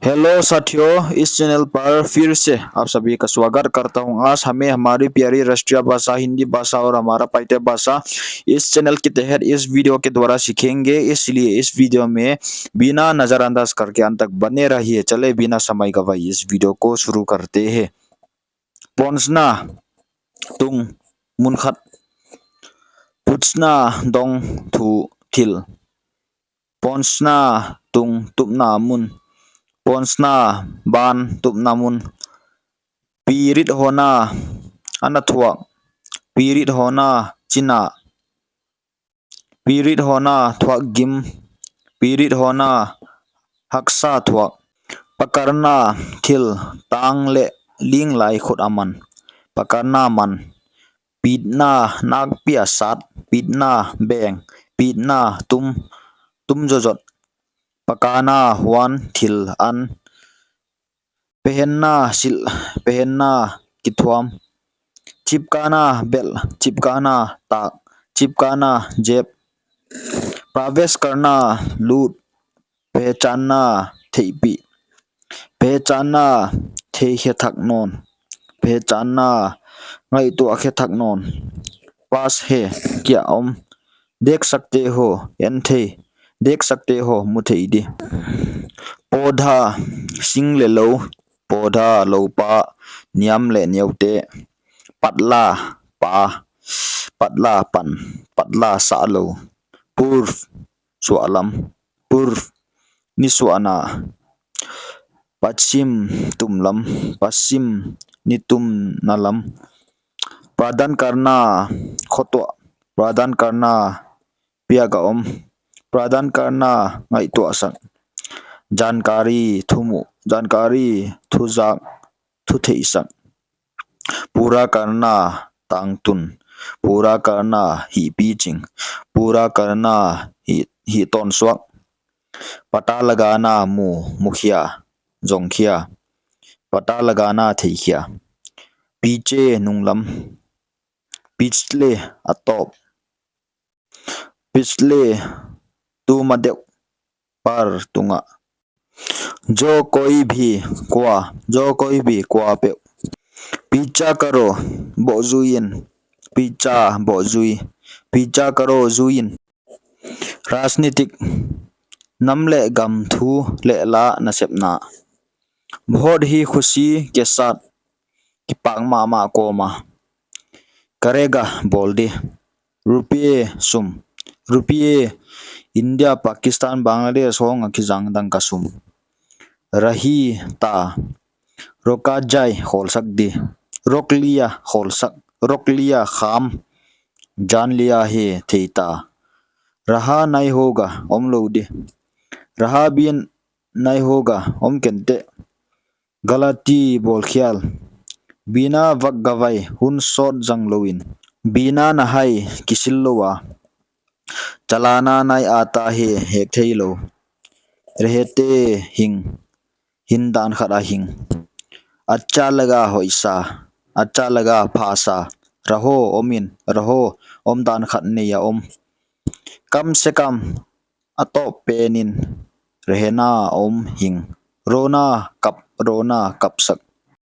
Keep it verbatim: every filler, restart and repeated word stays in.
हेलो साथियों, इस चैनल पर फिर से आप सभी का स्वागत करता हूं। आज हमें हमारी प्यारी राष्ट्रीय भाषा हिंदी भाषा और हमारा पाइते भाषा इस चैनल के तहत इस वीडियो के द्वारा सीखेंगे, इसलिए इस वीडियो में बिना नजरअंदाज करके अंत तक बने रहिए। चले बिना समय गवाए इस वीडियो को शुरू करते हैं। Pawnsna, tung, mun khat. Putsna, dong, thu, thil. Pawnsna, tung, tupna mun. Pawnsna, ban, tupna mun. Pirit hona, ana thuak. Pirit hona, china. Pirit hona, thuak gim. Pirit hona, haksa thuak. Pakarna, thil, tang leh ling lai khut a man. Pakarna man. Pitna, nakpi a sat. Pitna, beng. Pitna, tum, tum zozot. Pakana, huan, thil, an. Pehenna, silh. Pehenna, kithuam. Chipkana, belh. Chipkana, tak. Chipkana, jep. Pravesh karna, lut. Pehchanna, theihpih. Pehchanna, theikhe thak nawn. Pehchanna, ngaihtuah khe thak nawn. Pass hai, kia om. Dekh sakte ho, en thei. Dekh sakte ho, mu thei di. Podha, sing leh lou. Podha, loupa, niam leh neute. Patla, pa. Patla, pan. Patla, sahlou. Purv, suahlam. Purv, nisuahna. Paschim, tumlam. Paschim, nitumna lam. Pradhan karna, khotuah. Pradhan karna, piak a om. Pradhan karna, ngaihtuahsak. Jankari, thumuh. Jankari, thuzak, thutheihsak. Pura karna, tangtun. Pura karna, hihpiching. Pura karna, hih, hihtawnsuak. Pata lagana, mu, mukhia, zongkhia. Pata lagana, theikhia. Piche, nunglam. Pichle, a tawp. Pichle, tuma deuh, par tunga. Jo koi bhi, kua. Jo koi bhi, kuapeuh. Picha karo, bohzui in. Picha, bohzui. Picha karo, zui in. Rajnitik, nam leh gam thu leh la nasepna. Bahut hi khushi ke saath, kipak mahmah kawm a. Karega, bawl di. Rupee, sum. Rupee, India, Pakistan, Bangladesh hong a kizang dangka sum. Rahi, ta. Roka jai, khawlsak di. Rok liya, khawlsak. Rok liya, kham. Jaan liya hai, thei ta. Raha nahi hoga, omlou di. Raha bhi nahi hoga, om kei inteh. Galati, bawlkhial. Bina waqt gawai, hun sawt zanglou in. Bina nahai, kisil lou a. Chalana nahi aata hai, hek theilou. Rehte, hing. Hindan khat a hing. Accha laga, hoihsa. Accha laga, phasa. Raho, om in. Raho, omdan khat nei a om. Kam se kam, a tawp pen in. Rehna, om, hing. Rona, kap. Rona, kapsak.